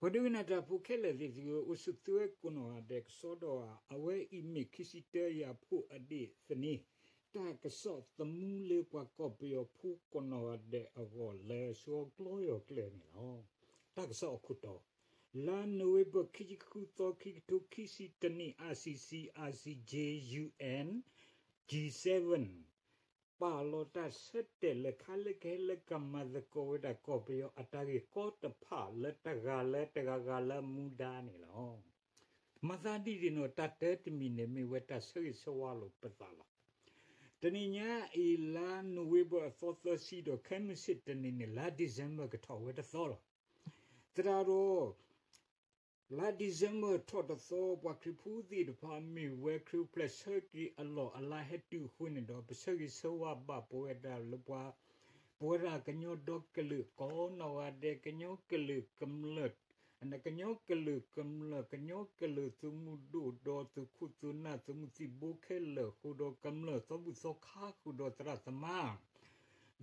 ပှၤဒိကနၣ်တၢ်ဖိခဲလၢာ်သ့ၣ်သုဧၢ, အိၣ်ဆူၣ်သုဝဲကိးနီၢ်ဂၤဒဲးကစီဒီဧါ, အဝဲအံၤမ့ၢ်ခံဆံတၢယၤဖိအဒ့ၣ်သန့ၤ, တၢ်ကစီၣ်သမူလၢပှၤကီၢ်ပယီၤဖိကိးနီၢ်ဂၤဒဲးအဂီၢ်လၢဆှီကျီယီၤကျဲန့ၣ်လီၤ. တၢ်ကစီၣ်အခိၣ်တီ, လါနိၣ်ဝ့ဘၢၣ် ခံဆံဃုသီ ခံကထိခံဆံတနံၣ် R C C R C J U N G seven ပာ်လီၤတၢ်ဆၢတဲာ်လၢခါလၢကဟဲလၢကမၤသကိးဝဲဒၣ်ကီၢ်ပယီၤအတၢ်ဂ့ၢ်ကီတဖၣ် လၢတဂၤလၢတဂၤဂၤလၢမူဒါန့ၣ်လီၤ. မၤသးဒ်န့ၣ်ဒီး တၢ်တၢတမံၤန့ၣ်မ့ၢ်ဝဲတၢ်ဆၢဂ့ၤဆၢဝါလိာ်ပသးလီၤ. တနံၤညါအံၤ လါနိၣ်ဝ့ဘၢၣ်အသီသၢဆံဒီး ခဲမုၢ်ဆ့ၣ်တနံၤန့ၣ် လါ December ကထီၣ်ဝဲတသီလီၤ. သတးဒီး လါ December ထီၣ်တသီ ပှၤခရံာ်ဖိသ့ၣ်တဖၣ်မ့ၢ်ဝဲခရံာ်အိၣ်ဖျဲၣ်ဆၢက့ၤအလီၢ်အလၤဟဲတုၤအဃိန့ၣ်ဒီး ပဆၢဂ့ၤဆၢဝါဘၣ်ပဝဲဒၣ်လၢပှၤ ပဝဲဒၣ်ကညီဒီကလုာ်ကိးနီၢ်ဂၤဒဲး ကညီကလုာ်ကမျၢၢ် ကညီကလုာ်ကမျၢၢ် ကညီကလုာ်သုးမုၢ်ဒိၣ်ဒီးသုးခိၣ်သုးနၢ် သုးမုၢ်သံၣ်ဘိခဲလၢာ်ဃုာ်ဒီးကမျၢၢ်သီဘူၣ်သီခါဃုာ်ဒီးသရၣ်သမါ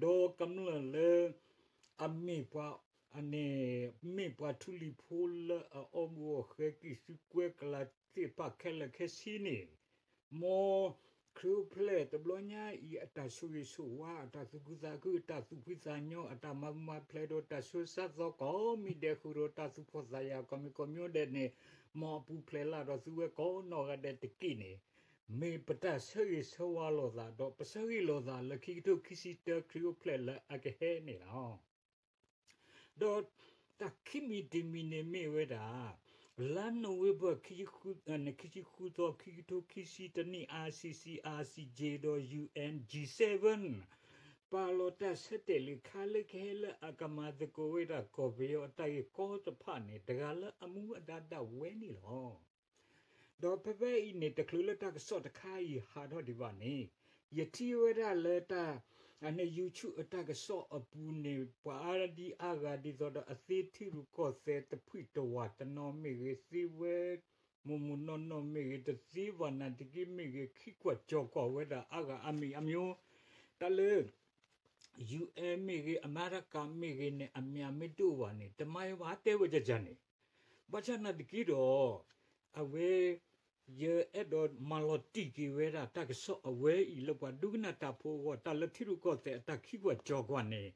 ဒီးကမျၢၢ်လၢ အမ့ၢ်ပှၤ အန့ၣ် မ့ၢ်ပှၤထူလံၤဖိလၢအအီဘူၣ်အီၣ်ဃဲ ကံၢ်ဆူကွဲကလၤသ့ၣ်တဖၣ်ခဲလၢာ်ခဲဆ့န့ၣ်, မ်ခရံာ်အိၣ်ဖျဲၣ်တဘျီညါအံၤ အတၢ်ဆိၣ်ဂ့ၤဆိၣ်ဝါ အတၢ်သူၣ်ခုသးခု အတၢ်သူၣ်ဖှံသးညီ အတၢ်မၤမူမၤဖျဲးဒီးတၢ်ဆှၢစးသီကိးမံၤဒဲး ဃုာ်ဒီးတၢ်သူၣ်ဖှီၣ်သးယာ် ကိးမံၤကိးမံၤဒဲးန့ၣ်, မ်အပူၤဖျဲးလၢ်ဒီးသုဝဲကိးနီၢ်ဂၤဒဲးတက့ၢ်န့ၣ်, မ့ၢ်ပတၢ်ဆၢဂ့ၤဆၢဝါလိာ်သး ဒီးပဆၢဂ့ၤလိာ်သးလၢခံကထိခံဆံတၢ ခရံာ်အိၣ်ဖျဲၣ်လၢအကဟဲန့ၣ်လီၤ. ဒီးတၢ်ခံမံၤတမံၤန့ၣ်မ့ၢ်ဝဲဒၣ် လါနိၣ်ဝ့ဘၢၣ် ခံဆံဃုသီ ခံကထိခံဆံတနံၣ် R C C R C J ဒီး U N G seven ပာ်လီၤတၢ်ဆၢတဲာ်လၢခါလၢကဟဲလၢအကမၤသကိးဝဲဒၣ် ကီၢ်ပယီၤအတၢ်ဂ့ၢ်ကီတဖၣ်န့ၣ် တဂၤလၢအမူအဒါဒၣ်ဝဲန့ၣ်လီၤ. ဒီးဖဲဖဲအံၤန့ၣ် တချုးလၢတၢ်ကစီၣ်တခါအံၤဟးထီၣ်ဒံးဘၣ်န့ၣ်, ယထံၣ်ဝဲဒၣ်လၢတၢ် အန့ၣ် YouTube အတၢ်ကစီၣ်အပူၤန့ၣ် ပှၤအါဒံအါဂၤဒ်သိးဒီးအသ့ထံရူၢ်ကီၢ်သဲးတဖှံၣ်တဝၢ်တနီၤမ့ၢ်ဂ့ၤ, သ့ဝဲမိၢ်မိၢ်နီၢ်နီၢ်မ့ၢ်ဂ့ၤ, တသ့ဘၣ်နာ်သက့မ့ၢ်ဂ့ၤ, ခံကွၢ်ကၠီၤကွၢ်ဝဲဒၣ်အါဂၤအမံၤအမံၤ, တၢ်လၢ U N မ့ၢ်ဂ့ၤ, အမဲရကၤမ့ၢ်ဂ့ၤန့ၣ် အမံၤအမ့ၢ်တအိၣ်ဘၣ်န့ၣ် တမၤဝဲတဲဝဲကကန့ၣ်, ဘၣ်ဆၣ်နာ်သက့ဒီး အဝဲ ယအဲၣ်ဒိးမၤလီၤတံၢ်က့ၤဝဲဒၣ်တၢ်ကစီၣ်အဝဲအံၤလၢပှၤဒိကနၣ်တၢ်ဖိအဂီၢ် တၢ်လၢထံရူၢ်ကီၢ်သဲးအတၢ်ခံကွၢ်ကၠီၤကွၢ်န့ၣ်,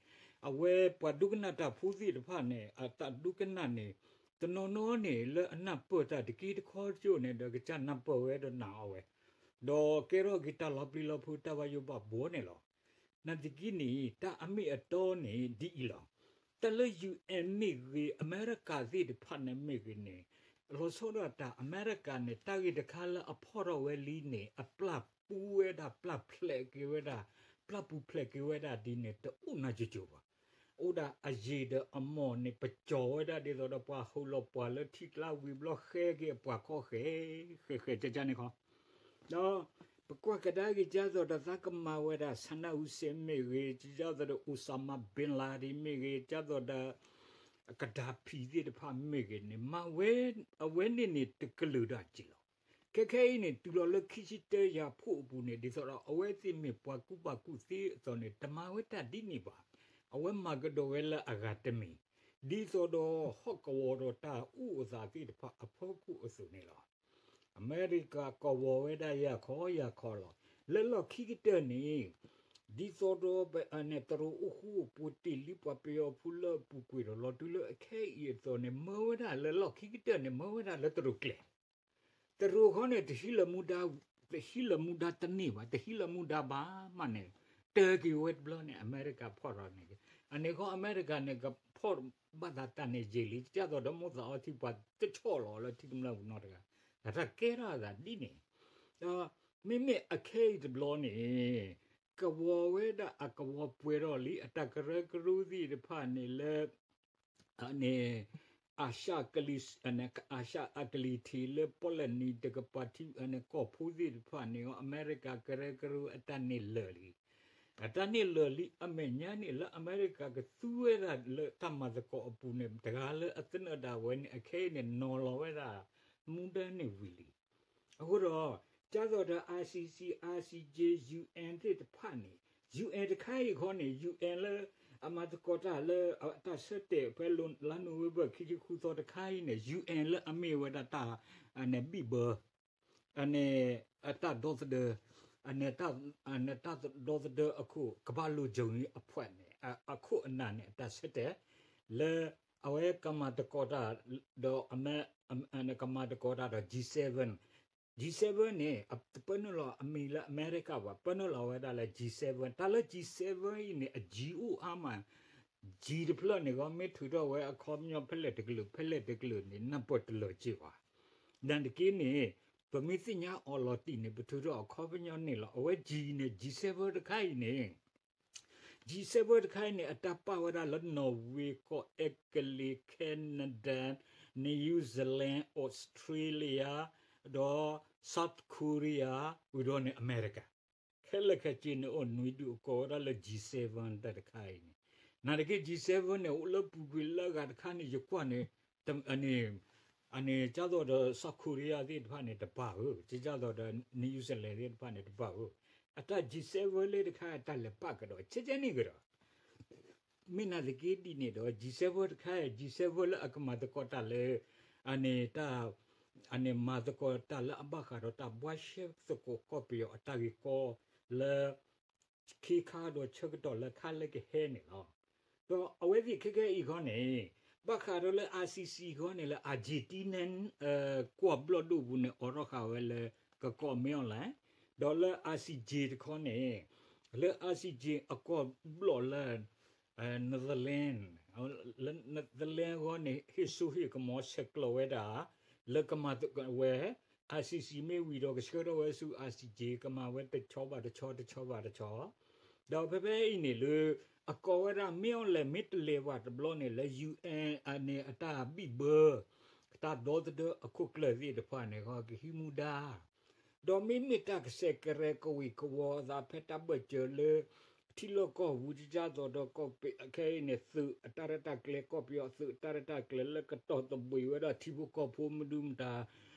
အဝဲပှၤဒိကနၣ်တၢ်ဖိသ့ၣ်တဖၣ်န့ၣ် အတၢ်ဒိကနၣ်န့ၣ် တနီၤနီၤန့ၣ် လၢအနၢ်ပၢၢ်တၢ်တက့ၢ်တခီကၠိန့ၣ်ဒီး ကစၢ်နၢ်ပၢၢ်ဝဲဒီးနၢ်အီၤဝဲ, ဒီးကဲထီၣ်က့ၤတၢ်လီၤပျံၤလီၤဖုး တၢ်ဘၣ်ယိၣ်ဘၣ်ဘှီန့ၣ်လီၤ. နာ်သက့န့ၣ် တၢ်အမ့ၢ်အတီန့ၣ်ဒ်အံၤလီၤ. တၢ်လၢ U N မ့ၢ်ဂ့ၤ, အမဲရကၤသ့ၣ်တဖၣ်န့ၣ်မ့ၢ်ဂ့ၤန့ၣ်, လီၤဆီဒၣ်တၢ်အမဲရကၤန့ၣ် တၢ်ဂ့ၢ်တခါလၢအဖီၣ်ထီၣ်ဝဲလံန့ၣ် အပျၢ်ပူဝဲဒၣ် ပျၢ်ဖျဲးက့ၤဝဲဒၣ်, ပျၢ်ပူၤဖျဲးက့ၤဝဲဒၣ်ဒ်န့ၣ် တအိၣ်နၤကၠိကၠိဘၣ်. အိၣ်ဒၣ်အယံာ်ဒီးအမီၢ်န့ၣ် ပကၠီၤဝဲဒၣ်ဒ်သိးဒီးပှၤဟူးလီၤပှၤလၢထံကျါဝံၤဘျီ ဃဲက့ၤအပှၤခီဃဲ, ဃဲဃဲကကန့ၣ်ခီ ဒီးပကွၢ်ကဒါက့ၤ ကၢ်သိးဒီးသးကမၤဝဲဒၣ် Saddam Hussein မ့ၢ်ဂ့ၤ, ကၢ်သိးဒီး Osama bin Laden မ့ၢ်ဂ့ၤ, ကၢ်သိးဒီး Gaddafi သ့ၣ်တဖၣ်မ့ၢ်ဂ့ၤန့ၣ် မၤဝဲ အဝဲန့ၣ်န့ၣ် တကလုာ်ဒၣ်က့ၤလီၤ. ခဲခဲအံၤန့ၣ် တုၤလီၤလၢခံဆံတၢယၤဖိအပူၤန့ၣ် ဒ်သိးဒီးအဝဲသ့ၣ်မ့ၢ်ပှၤကူၣ်ဘၣ်ကူၣ်သ့အသိးန့ၣ် တမၤဝဲတၢ်ဒ်န့ၣ်ဘၣ်. အဝဲမၤကဒီးဝဲလၢအဂၤတမံၤ ဒ်သိးဒီးဟီၣ်ကဝီၤဒီးတၢ်အိၣ်အသးသ့ၣ်တဖၣ်အဖီခိၣ်အသိးန့ၣ်လီၤ. အမဲရကၤကဝီၤဝဲဒၣ်ယၤခီယၤခီလီၤ. လၢလီၢ်ခံကတၢၢ်န့ၣ် ဒ်သိးဒီး တရူးအိၣ်ဃူအိၣ်ဖိးတ့ၢ်လံပှၤပယီၤဖိလၢအပူၤကွံာ်ဒီး လီၤတုၤလၢအခဲအံၤအသိးန့ၣ် မၢဝဲဒၣ်လၢလီၢ်ခံကတၢၢ်န့ၣ် မၢဝဲဒၣ်လၢတရူးကျဲ တရူးခီန့ၣ် တဟံးလၢၤမူဒါ, တဟံးလၢၤမူဒါတန့ၢ်ဘၣ်, တဟံးလၢၤမူဒါဘၣ်မးန့ၣ်, တၢက့ၤဝဲတဘျီန့ၣ် အမဲရကၤဖီၣ်ထီၣ်န့ၣ်, အန့ၣ်ခီအမဲရကၤန့ၣ် ကဖီၣ်ဘၣ်သးတၢ်န့ၣ်ယံာ်လံ, ကၢ်သိးဒီးမိၢ်သးအီထံပှၤတဆီၣ်လီၤလၢထံကမျၢၢ်ပူၤနီတဂၤ, တၢ်ကဲထီၣ်အသးဒ်န့ၣ်, ဒီးမ့မ့ၢ်အခဲအံၤတဘျီန့ၣ် ကဝီၤဝဲဒၣ်အကဝီၤပှဲၤထီၣ်လံ အတၢ်ကရၢကရိသ့ၣ်တဖၣ်န့ၣ်လၢ န့ၣ် အၤၡၣ်ကလံၤ, အၤၡၣ်အကလံၤထံးလၢပီၣ်လဲၣ်နံၤတကပၤထံ ကီၢ်ဖိသ့ၣ်တဖၣ်န့ၣ် အမဲရကၤကရၢကရိအတၢ်န့ၢ်လၢာ်လံ, အတၢ်န့ၢ်လၢာ်လံ အမဲာ်ညါန့ၣ်လၢအမဲရကၤကသူဝဲဒၣ်လၢတၢ်မၤသကိးအပူၤန့ၣ် တဂၤလၢအသနၢၣ်ဒၣ်ဝဲန့ၣ် အခဲအံၤန့ၣ် နီၤလီၤဝဲဒၣ် မူဒါန့ၣ်ဝံၤလံ. အဃိဒီး ကၢ်သိးဒီး ICC, ICJ, UN သ့ၣ်တဖၣ်န့ၣ် UN တခါအံၤခီန့ၣ် UN လၢ အမၤသကိးတၢ်လၢ တၢ်ဆၢတဲာ်ဖဲလါနိၣ်ဝ့ဘၢၣ် ခံဆံဃုသီတခါအံၤန့ၣ် ယူၣ်အဲၣ်လၢအမ့ၢ်ဝဲဒၣ်တၢ် အန့ၣ် ဘံၣ်ဘၢ အန့ၣ် အတၢ်ဒီသဒၢ အန့ၣ် တၢ်ဒီသဒၢအခိၣ် ကမၤလိၤကၠိအံၤအဖှဲးန့ၣ် အခိၣ်အနၢ်န့ၣ် အတၢ်ဆၢတဲာ် လၢအဝဲကမၤသကိးတၢ် ဒီး ကမၤသကိးတၢ်ဒီး G seven G seven န့ၣ် ပၢနုာ်လီၤအမံၤလၢအမဲရကၤဘၣ်, ပၢနုာ်လီၤဝဲဒၣ်လၢ G seven တၢ်လၢ G seven အံၤန့ၣ် အယံၤအိၣ်အါမး, ယံၤတဖျၢၣ်န့ၣ်ဂီၢ် မ့ၢ်ထုးထီၣ်ဝဲအခီပညီဖဲလဲၣ်တကလုာ် ဖဲလဲၣ်တကလုာ်န့ၣ် နၢ်ပၢၢ်တလၢာ်က့ၤဘၣ်. နာ်သက့န့ၣ် ပမ့ၢ်သ့ၣ်ညါအီၤလီၤတံၢ်န့ၣ် ပထုးထီၣ်အခီပညီန့ၣ်လီၤ. အဝဲယံၤန့ၣ် G seven တခါအံၤန့ၣ် G seven တခါအံၤန့ၣ် အတၢ်ပာ်ဝဲဒၣ်လၢ Norway ကီၢ်အဲကလံး Canada, New Zealand, Australia, ဒီး South Korea, ဝံၤဒီးန့ၣ် အမဲရကၤ ခဲလၢာ်ခဲဆ့န့ၣ် အိၣ်နွံဒူၣ်အကိးဝဲဒၣ်လၢ G seven တၢ်တခါအံၤန့ၣ်. နာ်သက့ G seven န့ၣ် အိၣ်လၢပူၤကွံာ်လၢအဂၤတခါန့ၣ် ယကွၢ်န့ၣ် အန့ၣ် ကၢ်သိးဒီး South Korea သ့ၣ်တဖၣ်န့ၣ် တပာ်ဧၢ, ကၢ်သိးဒီး New Zealand သ့ၣ်တဖၣ်န့ၣ် တပာ်ဧၢ, အတၢ် G seven လၢတခါအတၢ်လဲၤပာ်ကဒီး ဆဲကဲန့ၣ်ကဒီး မ့ၢ်နာ်သက့ဒ်န့ၣ်ဒီး G seven တခါအံၤ G seven လၢအကမၤသကိးတၢ်လၢ အန့ၣ် တၢ် အန့ၣ်မၤသကိးတၢ်လၢအဘၣ်ဃးဒီးတၢ်ဘှါရှဲသကိးကီၢ်ပယီၤအတၢ်ဂ့ၢ်ကီလၢ ခ့ခါဒီးဆၢကတီၢ်လၢခါလၢကဟဲန့ၣ်လီၤ. ဒီးအဝဲသ့ၣ်ခဲကဲအံၤခီန့ၣ် ဘၣ်ဃးဒီးလၢ ICC ခီန့ၣ် လၢ Argentina ကွီၢ်ဘျီၣ်ဒိၣ်ပူၤန့ၣ် အိးထီၣ်ဃာ်ဝဲလၢ ကကီးမ့ၢ်အီၣ်လဲၣ်, ဒီးလၢ ICJ တခီန့ၣ် လၢ ICJ အကွီၢ်ဘျီၣ်လၢ Netherlands, Netherlands အဂီၢ်န့ၣ် ဟ့ၣ်စိဟ့ၣ်ကမီၤဆဲးကျိးဝဲဒၣ် လၢကမၤဝဲ ICC မ့ၢ်ဝံၤဒီးကဆှၢထီၣ်ဝဲဆူ ICJ ကမၤဝဲတဆီဘၣ်တဆီ တဆီဘၣ်တဆီ, ဒီးဖဲဖဲအံၤန့ၣ်လၢ အကိးဝဲဒၣ်မ့ၢ်အီၣ်လဲၣ် မ့ၢ်တလဲၤဘၣ်တဘျီန့ၣ် လၢ UN အန့ၣ် အတၢ်ဘံၣ်ဘၢ တၢ်ဒီသဒၢအခိၣ်ကျၢၢ်သ့ၣ်တဖၣ်န့ၣ် ကဟံးမူဒါ ဒီးမ့မ့ၢ်တၢ်ကစဲးကရဲကဝ့ၤကဝီၤအသးဖဲတၢ်ဘၢၣ်စၢၤလၢ ထံလီၢ်ကီၢ်ပူၤ ကကၢ်သိးဒီးကီၢ်ပခဲအံၤန့ၣ် သုးအတၢ်ရဲၣ်တၢ်ကျဲၤ ကီၢ်ပယီၤသုးအတၢ်ရဲၣ်တၢ်ကျဲၤ လၢကတီၢ်သဘှံးဝဲဒၣ်ထံဖိကီၢ်ဖိမဒုမတၤ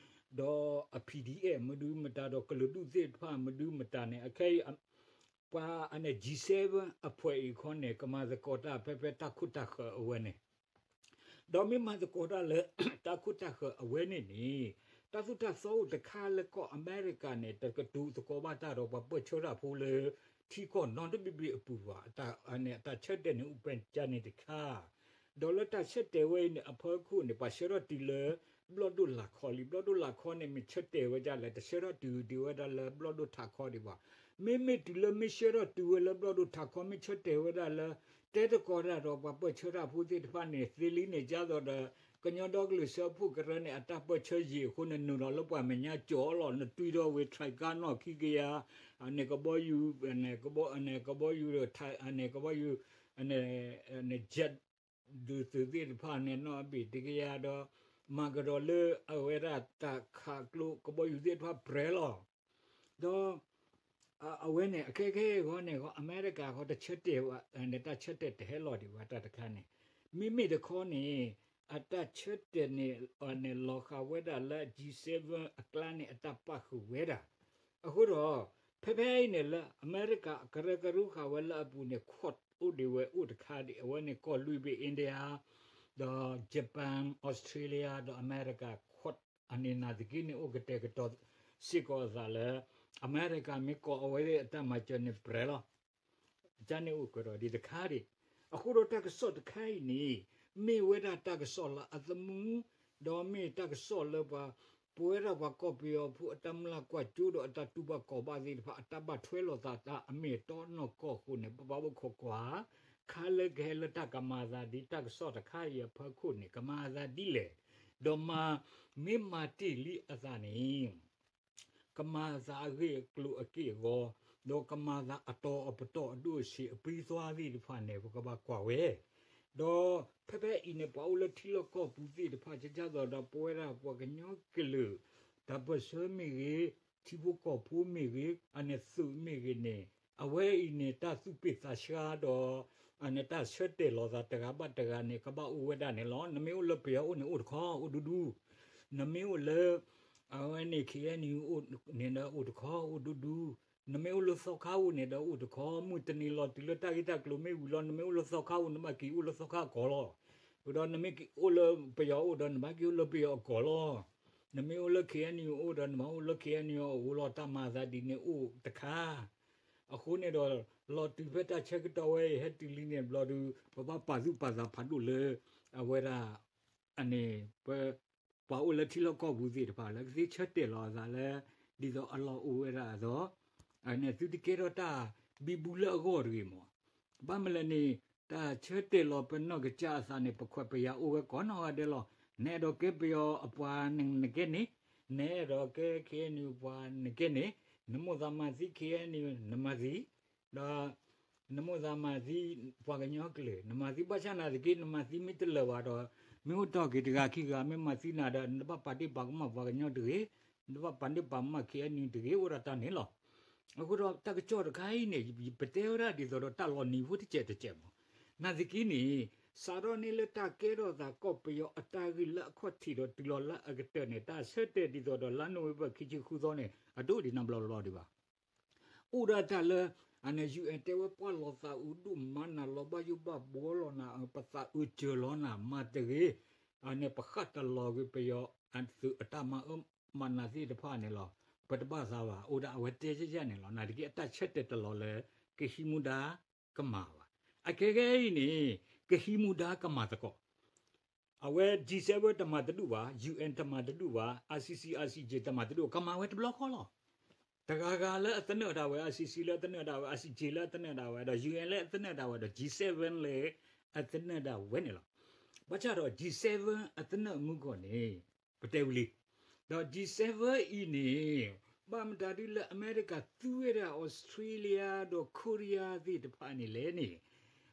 ဒီးအ PDF မဒုမတၤ ဒီးကလုာ်ဒူၣ်သ့ၣ်တဖၣ်မဒုမတၤန့ၣ် အခဲအံၤ ပှၤအန့ၣ် G seven အဖှဲးအံၤခီန့ၣ် ကမၤသကိးတၢ်ဖဲဖဲတၢ်ခိၣ်တၢ်ဃၢၤအဝဲန့ၣ် ဒီးမ့ၢ်မၤသကိးတၢ်လၢ တၢ်ခိၣ်တၢ်ဃၢၤအဝဲန့ၣ်န့ၣ် တၢ်သိၣ်တၢ်သီအိၣ်တခါလၢကီၢ်အမဲရကၤန့ၣ် တကတိၤသကိးဘၣ်တၢ်ဒီးပှၤပၢၢ်ဆၢတၢ်ဖိလၢ ထံကီၢ်နီတဘ့ၣ်ဘ့ၣ်အပူၤဘၣ်. အန့ၣ် အတၢ်ဆၢတဲာ်န့ၣ်အိၣ်ပကန့ၣ်တခါ ဒီးလၢတၢ်ဆၢတဲာ်ဝဲအံၤန့ၣ် အဖီခိၣ်န့ၣ် ပှၤဆှၢထီၣ်တုၤလၢ ဘျီၣ်ဒိၣ်လာ်ခီလံ. ဘျီၣ်ဒိၣ်လာ်ခီန့ၣ် မ့ၢ်ဆၢတဲာ်ဝဲဒၣ်လဲၣ်, တဆှၢထီၣ်တုၤဒံးဝဲဒၣ်လၢဘျီၣ်ဒိၣ်ထးခီဒံးဘၣ်. မ့မ့ၢ်တုၤလၢမ့ၢ်ဆှၢထီၣ်တုၤဝဲလၢဘျီၣ်ဒိၣ်ထးခီ မ့ၢ်ဆၢတဲာ်ဝဲဒၣ်လၢ တဲသကိးတၢ်ဒီးပှၤပၢၢ်ဆၢတၢ်ဖိသ့ၣ်တဖၣ်န့ၣ် သ့လံန့ၣ် ကၢ်သိးဒီး ကညီဒီကလုာ်စၢဖှိၣ်ကရၢန့ၣ် အတၢ်ပၢၢ်ဆၢယံာ်အဃိန့ၣ် နုာ်လီၤလၢပှၤမဲာ်ညါကၠီလီၤ. နတွံၢ်ထီၣ်ဝံၤ ထံကယၤ န့ၣ်ကဘီယူၤ ကဘီယူၤ န့ၣ်ကဘီယူၤ န့ၣ် jet ဒုးသုးသ့ၣ်တဖၣ်န့ၣ် နီၣ်အဘ့ၣ်တကယၤဒီး မၤကဒီးလၢအဝဲဒၣ်တၢ်ခးကျိ ကဘီယူၤသ့ၣ်တဖၣ်ပြဲၤလီၤ. ဒီး အဝဲန့ၣ် အခဲခဲအံၤဂီၢ်န့ၣ် အမဲရကၤဃီတဆၢတဲာ် တၢ်ဆၢတဲာ်တဟဲလီၤဒံးဘၣ်တၢ်တခါန့ၣ် မ့မ့ၢ်တခီန့ၣ် အတၢ်ဆၢတဲာ်န့ၣ် န့ၣ်လီၤဃာ်ဝဲဒၣ်လၢ G seven အကျါန့ၣ် အတၢ်ပာ်ဃုာ်ဝဲဒၣ် အဃိဒီး ဖဲဖဲအံၤန့ၣ်လၢအမဲရကၤကရၢကရိဃာ်ဝဲလၢအပူၤန့ၣ် Quad အိၣ်ဒံးဝဲအိၣ်တခါဒံး အဝဲန့ၣ်ကီၢ်လွံၢ်ဘ့ၣ် India ဒီး Japan, Australia ဒီးအမဲရကၤ Quad အန့ၣ်နာ်သက့န့ၣ် အိၣ်ကတဲာ်ကတီၤစ့ၢ်ကီးအသးလၢ အမဲရကၤမ့ၢ်ကိးအဝဲသ့ၣ်အတၢ်မၤစၢၤန့ၣ်ပြဲၤလီၤ. ကန့ၣ်အိၣ်ကဒီးဒံးတခါဒံး အဃိဒီးတၢ်ကစီၣ်တခါအံၤန့ၣ် မ့ၢ်ဝဲဒၣ်တၢ်ကစီၣ်လၢအသမူ ဒီးမ့ၢ်တၢ်ကစီၣ်လၢပှၤ ပဝဲဒၣ်ပှၤကီၢ်ပယီၤဖိအတၢ်မုၢ်လၢ်ကွၢ်စိဒီးအတၢ်တူၢ်ဘၣ်ကီဘၣ်သ့ၣ်တဖၣ် အတၢ်ဘၣ်ထွဲလိာ်သးတၢ်အမ့ၢ်အတီနီၢ်ကီၢ်အဃိန့ၣ် ပဘၣ်အိၣ်ခိးကွၢ် ခါလၢကဟဲလၢတၢ်ကမၤအသးဒ်တၢ်ကစီၣ်တခါအံၤအဖီခိၣ်န့ၣ် ကမၤအသးဒ်လဲၣ်, ဒီးမၤ မ့ၢ်မၤတ့ၢ်လံအသးန့ၣ် ကမၤအသးအဂ့ၢ်အကျိၤအက့ၢ်အဂီၤ, ဒီးကမၤသးအတီၤအပတီၢ်အဒိၣ်အဆံးအပှံသွါသ့ၣ်တဖၣ်န့ၣ် ပကဘၣ်ကွၢ်ဝဲ, ဒီးဖဲဖဲအံၤန့ၣ် ပှၤအိၣ်လၢထံလီၢ်ကီၢ်ပူၤသ့ၣ်တဖၣ် ကကၢ်သိးဒီးပဝဲဒၣ်ပှၤကညီကလုာ် တၢ်ပၢၢ်ဆၢမ့ၢ်ဂ့ၤ, ထံဖိကီၢ်ဖိမ့ၢ်ဂ့ၤ, အန့ၣ်သုးမ့ၢ်ဂ့ၤန့ၣ် အဝဲအံၤန့ၣ် တၢ်သူၣ်ပ့ၢ်သးဆှါဒီး အန့ၣ်တၢ်ဆၢတဲာ်လီၤသးတဂၤဘၣ်တဂၤန့ၣ် ကဘၣ်အိၣ်ဝဲဒၣ်န့ၣ်လီၤ. နမ့ၢ်အိၣ်လၢပယီၤအိၣ်န့ၣ်အိၣ်တခီ အိၣ်ဒူဒူ, နမ့ၢ်အိၣ်လၢ အဝဲန့ၣ် KNU အိၣ်န့ၣ်ဒီးအိၣ်တခီ အိၣ်ဒူဒူ, နမ့ၢ်အိၣ်လၢသီခါအိၣ်န့ၣ်ဒီးအိၣ်တခီ, မုၢ်တနံၤလီၤတုၤလၢတၢ်ဂ့ၢ်တၢ်ကျိၤမ့ၢ်ဝံၤလီၤ နမ့ၢ်အိၣ်လၢသီခါအိၣ် နဘၣ်က့ၤအိၣ်လၢသီခါအကီၢ်လီၤ. ဒီးနမ့ၢ်က့ၤအိၣ်လၢပယီၤအိၣ်ဒီး နဘၣ်က့ၤအိၣ်လၢပယီၤအကီၢ်လီၤ. နမ့ၢ်အိၣ်လၢ KNU အိၣ်ဒီး နဘၣ်အိၣ်လၢ KNU အအိၣ်လီၤ. တၢ်မၤအသးဒ်န့ၣ်အိၣ်တခါ အဃိန့ၣ်ဒီး လီၤတုၤဖဲတၢ်ဆၢကတီၢ်ဝဲအံၤ ဟဲတုၤလံန့ၣ်ဘျီဒီး ပဘၣ်ပာ်သူၣ်ပာ်သးဖးဒိၣ်လၢ အဝဲဒၣ် အန့ၣ် ပ ပှၤအိၣ်လၢထံလီၢ်ကီၢ်ပူၤသ့ၣ်တဖၣ် လၢကသ့ဆၢတဲာ်လီၤအသးလၢ ဒ်သိးအလီၢ်အိၣ်ဝဲဒၣ်အသိး အန့ၣ်သုတကဲထီၣ်တၢ်ဘံဘူလၢအဂီၢ်တဂ့ၤမး. ဘၣ်မနုၤလဲၣ်န့ၣ် တၢ်ဆၢတဲာ်လီၤပနီၢ်ကစၢ်အသးန့ၣ် ပခွဲးပယာ်အိၣ်ဝဲကိးနီၢ်ဂၤဒဲးလီၤ. နအဲၣ်ဒိးကဲပယီၤအပှၤနကဲန့ၣ်, နအဲၣ်ဒိးကဲ KNU ပှၤနကဲန့ၣ်, နမိၣ်သးမၤသံ KNU နမၤသံ, ဒီး နမိၣ်သးမၤသံပှၤကညီကျိာ် နမၤသံဘၣ်ဆၣ်နာ်သက့ နမၤသံမ့ၢ်တလၢာ်ဘၣ်ဒီး မ့ၢ်အိၣ်တီၢ်က့ၤတဂၤခံဂၤ မ့ၢ်မၤသံနၤဒီး နတဘၣ်ပာ်ဒ့ၣ်ပာ်ကမၣ်ပှၤကညီတဂ့ၤ, နတဘၣ်ပာ်ဒ့ၣ်ပာ်ကမၣ် KNU တဂ့ၤ အိၣ်ဒၣ်တၢ်န့ၣ်လီၤ. အဃိဒီးတၢ်ကစီၣ်တခါအံၤန့ၣ် ပတဲဝဲဒၣ်ဒ်သိးဒီးတၢ်လီၤနံၤဖိတစဲးတစဲးမး, နာ်သက့န့ၣ် စးထီၣ်န့ၢ်လၢတၢ်ကဲထီၣ်သးကီၢ်ပယီၤအတၢ်ဂ့ၢ်လၢအခီၣ်ထံးဒီးတုၤလီၤလၢအကတၢၢ်န့ၣ် တၢ်ဆၢတဲာ်ဒ်သိးဒီးလါနိၣ်ဝ့ဘၢၣ်ခံဆံဃုသီန့ၣ် အဒိၣ်ဒံးနီတဘျီဘျီဒံးဘၣ်. အိၣ်ဒၣ်တၢ်လၢ အန့ၣ် UN တဲဝဲပှၤလီၤသးအုးဒိၣ်မးနၤ လီၤဘၣ်ယိၣ်ဘၣ်ဘှီလီၤနၤ ပသးအုးစၢၤလီၤနၤ မၤတဂ့ၤ, အန့ၣ် ပဃၣ်တလီၤကွံာ်ပယီၤအသုးအတၢ်မၤအၢမၤနးသ့ၣ်တဖၣ်န့ၣ်လီၤ. ပတဘၣ်သးဘၣ် အိၣ်ဒၣ်အဝဲတဲယဲၢ်ယဲၢ်န့ၣ်လီၤ. နာ်သက့အတၢ်ဆၢတဲာ်တလီၤလၢ ကဟံးမူဒါကမၤဘၣ်. အခဲကဲအံၤန့ၣ် ကဟံးမူဒါကမၤသကိး အဝဲ G seven တမၤတဒူၣ်ဘၣ်, UN တမၤတဒူၣ်ဘၣ်, ICC ICJ တမၤတဒူၣ် ကမၤဝဲတဘျီဃီလီၤ. တဂၤဂၤလၢအသနၢၣ်ဒၣ်ဝဲ ICC လၢအသနၢၣ်ဒၣ်ဝဲ ICJ လၢအသနၢၣ်ဒၣ်ဝဲဒီး UN လၢအသနၢၣ်ဒၣ်ဝဲဒီး G seven လၢအသနၢၣ်ဒၣ်ဝဲန့ၣ်လီၤ. ဘၣ်ဆၣ်ဒီး G seven အသနၢၣ်မူကီၢ်န့ၣ် ပတဲဝံၤလံ ဒီး G seven အံၤန့ၣ် ဘၣ်မတၤဒ်လၢအမဲရကၤသူဝဲဒၣ် Australia ဒီး Korea သ့ၣ်တဖၣ်န့ၣ်လဲၣ်န့ၣ်,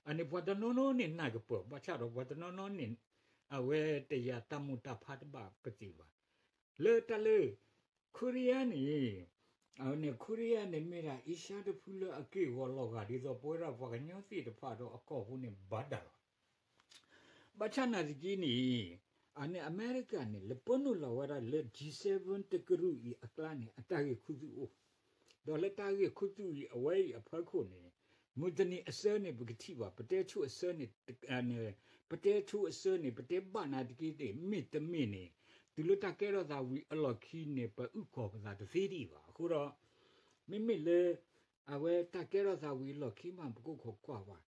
အန့ၣ်ပှၤတနီၤနီၤန့ၣ်နၢ်ကပၢၢ် ဘၣ်ဆၣ်ဒီးပှၤတနီၤနီၤန့ၣ် အဝဲတယာ်တၢ်မိၢ်တၢ်ဖးတဘၣ်ပသ့ၣ်ဘၣ်. လၢတၢ်လၢ Korea န့ၣ် အန့ၣ် Korea န့ၣ်မ့ၢ်ဒၣ် Asia တဖုလၢအက့ၢ်အဂီၤလီၤဂာ်ဒ်သိး ပဝဲဒၣ်ပှၤကညီသ့ၣ်တဖၣ်ဒီးအကီၢ်ဖိန့ၣ်ဘၣ်တၢ်လီၤ. ဘၣ်ဆၣ်နာ်သက့န့ၣ် အန့ၣ် အမဲရကၤန့ၣ် လဲၤပၢနုာ်လီၤဝဲဒၣ်လၢ G seven တကရူၢ်အံၤအကျါန့ၣ် အတၢ်ဂ့ၢ်ခူသူၣ်အိၣ်, ဒီးလၢတၢ်ဂ့ၢ်ခူသူၣ်အံၤအဝဲအံၤအဖီခိၣ်န့ၣ် မုၢ်တနံၤအဆၢန့ၣ် ပကထံၣ်ဘၣ် ပတဲဆိအဆၢန့ၣ် ပတဲဆိအဆၢန့ၣ် ပတဲဘၣ်နာ်သက့န့ၣ် မ့တမ့ၢ်န့ၣ် တုၤလၢတၢ်ကဲထီၣ်သးဝံၤအလီၢ်ခံန့ၣ် ပအုၣ်ကီၤပသးတသ့ဒံးဘၣ်. အဃိဒီး မ့မ့ၢ်လၢ အဝဲတၢ်ကဲထီၣ်သးဝံၤအလီၢ်ခံမး ပကအိၣ်ခိးကွၢ်ဘၣ်.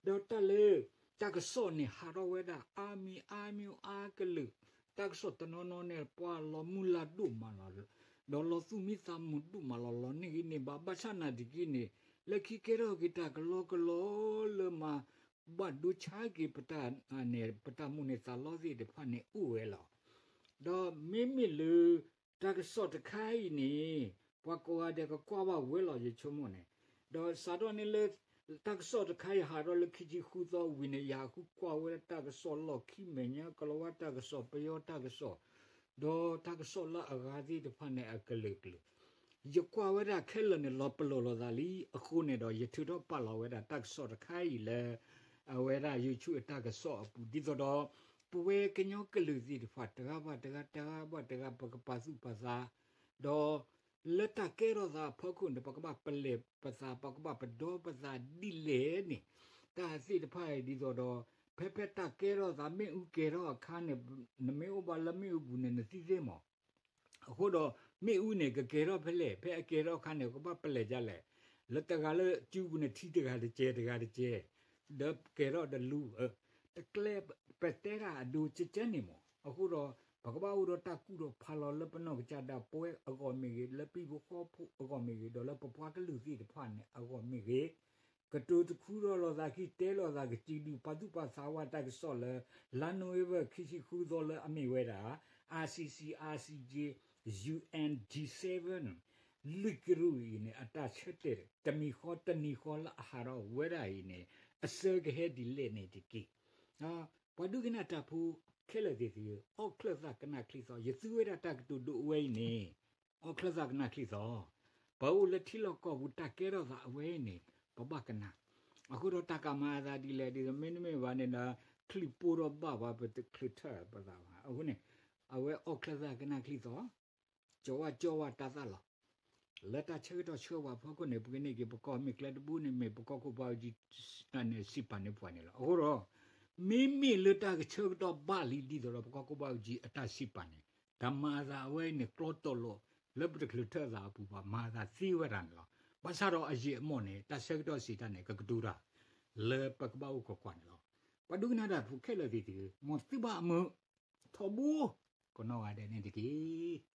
ဒီးတၢ်လၢ တၢ်ကစီၣ်န့ၣ် ဟးထီၣ်ဝဲဒၣ် အါမံၤအါမံၤအါကလုာ်, တၢ်ကစီၣ်တနီၤနီၤန့ၣ် ပှၤလီၤမုၢ်လၢ်ဒိၣ်မးလီၤ, ဒီးလီၤသူၣ်မံသးမုာ်ဒိၣ်မးလီၤ, လီၤန့ၢ်ဂ့ၤန့ၢ်ဘၣ် ဘၣ်ဆၣ်နာ်သက့န့ၣ် လၢခံကဲထီၣ်က့ၤတၢ်ကလီကလီလၢမၤ ဘၣ်ဒိဆါက့ၤပတၢ်န့ၣ် ပတၢ်မိၣ်န့ၢ်သးလီသ့ၣ်တဖၣ်န့ၣ်အိၣ်ဝဲလီၤ. ဒီးမ့မ့ၢ်လၢ တၢ်ကစီၣ်တခါအံၤန့ၣ် ပှၤကိးဂၤဒဲးကကွၢ်ဘၣ်ဝဲလီၤ ယဆိကမိၣ်န့ၣ်, ဒီးစးထီၣ်န့ၢ်လၢ တၢ်ကစီၣ်တခါအံၤဟးထီၣ်လၢခံဆံဃုသီဝံၤန့ၣ် ယဟးဃုကွၢ်ဝဲဒၣ်တၢ်ကစီၣ်လီၢ်ခံမဲာ်ညါ ကလီၤဝါတၢ်ကစီၣ် ပယီၤတၢ်ကစီၣ် ဒီးတၢ်ကစီၣ်လၢအဂၤသ့ၣ်တဖၣ်န့ၣ်အကလုာ်ကလုာ်, ယကွၢ်ဝဲဒၣ်ခဲလၢာ်န့ၣ် လီၤပလိာ်လိာ်သးလံ. အဃိန့ၣ်ဒီး ယထုးထီၣ်ပာ်လီၤဝဲဒၣ်တၢ်ကစီၣ်တခါအံၤလၢ အဝဲဒၣ် YouTube အတၢ်ကစီၣ်အပူၤ ဒ်သိးဒီး ပဝဲကညီကလုာ်သ့ၣ်တဖၣ် တဂၤဘၣ်တဂၤ တဂၤဘၣ်တဂၤ ပကပာ်သူၣ်ပာ်သး, ဒီး လၢတၢ်ကဲထီၣ်သးအဖီခိၣ်န့ၣ် ပကဘၣ်ပလဲၢ်ပသး ပကဘၣ်ပဒီပသးဒ်လဲၣ်န့ၣ်, တၢ်သ့ၣ်တဖၣ်အံၤဒ်သိးဒီး ဖဲဖဲတၢ်ကဲထီၣ်သးမ့ၣ်အူကဲၤထီၣ်အခါန့ၣ် နမ့ၢ်အိၣ်ဘၣ်လၢမ့ၣ်အူပူၤန့ၣ် နသံသ့မး အဃိဒီး မ့ၣ်အူန့ၣ် ကကဲၤထီၣ်ဖဲလဲၣ်, ဖဲအကဲၤထီၣ်အခါန့ၣ် ကဘၣ်ပလဲၢ်ဒ်လဲၣ်, လၢတဂၤလၢစုပူၤန့ၣ် ထံတဂၤတကဲး တဂၤတကဲး, ဒီးကဲၤထီၣ်တလူ, တကျဲ ပတဲတၢ်အဒိကဲကဲန့ၣ်မး. အဃိဒီး ပကဘၣ်အိၣ်ဒီးတၢ်ကူၣ်ထီၣ်ဖးလီၤလၢပနီၢ်ကစၢ်ဒၣ်ပဝဲအဂီၢ်မ့ၢ်ဂ့ၤ, လၢပံၤဖိဃီဖိအဂီၢ်မ့ၢ်ဂ့ၤ, ဒီးလၢပပှၤကလုာ်သ့ၣ်တဖၣ်န့ၣ်အဂီၢ်မ့ၢ်ဂ့ၤ, ကတိၤတခူထီၣ်လိာ်သးခံ တဲလိာ်သးကစံးဒုး ပာ်သူၣ်ပာ်သးဝဲတၢ်ကစီၣ်လၢ လါနိၣ်ဝ့ဘၢၣ်ခံဆံဃုသီလၢအမ့ၢ်ဝဲဒၣ် ICC ICJ UN G seven လွံၢ်ကရူၢ်အံၤန့ၣ် အတၢ်ဆၢတဲာ်တမံၤဃီတနံၤဃီလၢအဟးထီၣ်ဝဲဒၣ်အံၤန့ၣ် အဆၢကဟဲဒ်လဲၣ်န့ၣ်တက့ၢ်. ပှၤဒိကနၣ်တၢ်ဖိခဲလၢာ်သ့ၣ်သုဧၢ, အီၣ်ချၢၣ်သးကနၣ်ချံသီ, ယသူဝဲဒၣ်တၢ်ကတိၤဒိအဝဲအံၤန့ၣ် အီၣ်ချၢၣ်သးကနၣ်ချံသီ, ပအိၣ်လၢထံလီၢ်ကီၢ်ပူၤတၢ်ကဲထီၣ်သးအဝဲအံၤန့ၣ် ပဘၣ်ကနၣ်. အဃိဒီးတၢ်ကမၤအသးဒ်လဲၣ်ဒ်သိး မ့တမ့ၢ်ဘၣ်န့ၣ်ဒီး ချံၣ်ပိၢ်ဒီးဘၣ်ဘၣ် ပတချုးထၢၣ်ပသးဘၣ်. အဃိန့ၣ် အဝဲအီၣ်ချၢၣ်သးကနၣ်ချံသီ, ကၠီၤဝါကၠီၤဝါတၢ်သၣ်လီၤ. လၢတၢ်ဆၢကတီၢ်ဆှၢပှၤအဖီခိၣ်န့ၣ် ပကန့ၢ်က့ၤ ပကီၢ်မ့ၢ်ကျဲတဘိန့ၣ်မ့ၢ် ပကီၢ်ခိၣ်ဘါအူကၠံ စံးပာ်န့ၢ်ပှၤန့ၣ်လီၤ. အဃိဒီး မ့မ့ၢ်လၢတၢ်ကဆၢကတီၢ်ဘၣ်လံဒ်သိးဒီး ပကီၢ်ခိၣ်ဘါအူကၠံအတၢ်စံးပာ်န့ၣ် တၢ်မၤအသးအဝဲအံၤန့ၣ် ကျီတီၢ်လိာ် လၢပတချုးထၢၣ်အသးအပူၤဘၣ် မၤအသးသ့ဝဲဒၣ်န့ၣ်လီၤ. ဘၣ်ဆၣ်ဒီးအယံာ်အမီၢ်န့ၣ် တၢ်ဆၢကတီၢ်စံးတၢ်န့ၣ် ကကတိၤတၢ် လၢပကဘၣ်အိၣ်ခိးကွၢ်န့ၣ်လီၤ. ပှၤဒိကနၣ်တၢ်ဖိခဲလၢာ်သ့ၣ်တဖၣ်, မ်သုဘၣ်အမုာ်ထီဘိ ကိးနီၢ်ဂၤဒဲးန့ၣ်တက့ၢ်.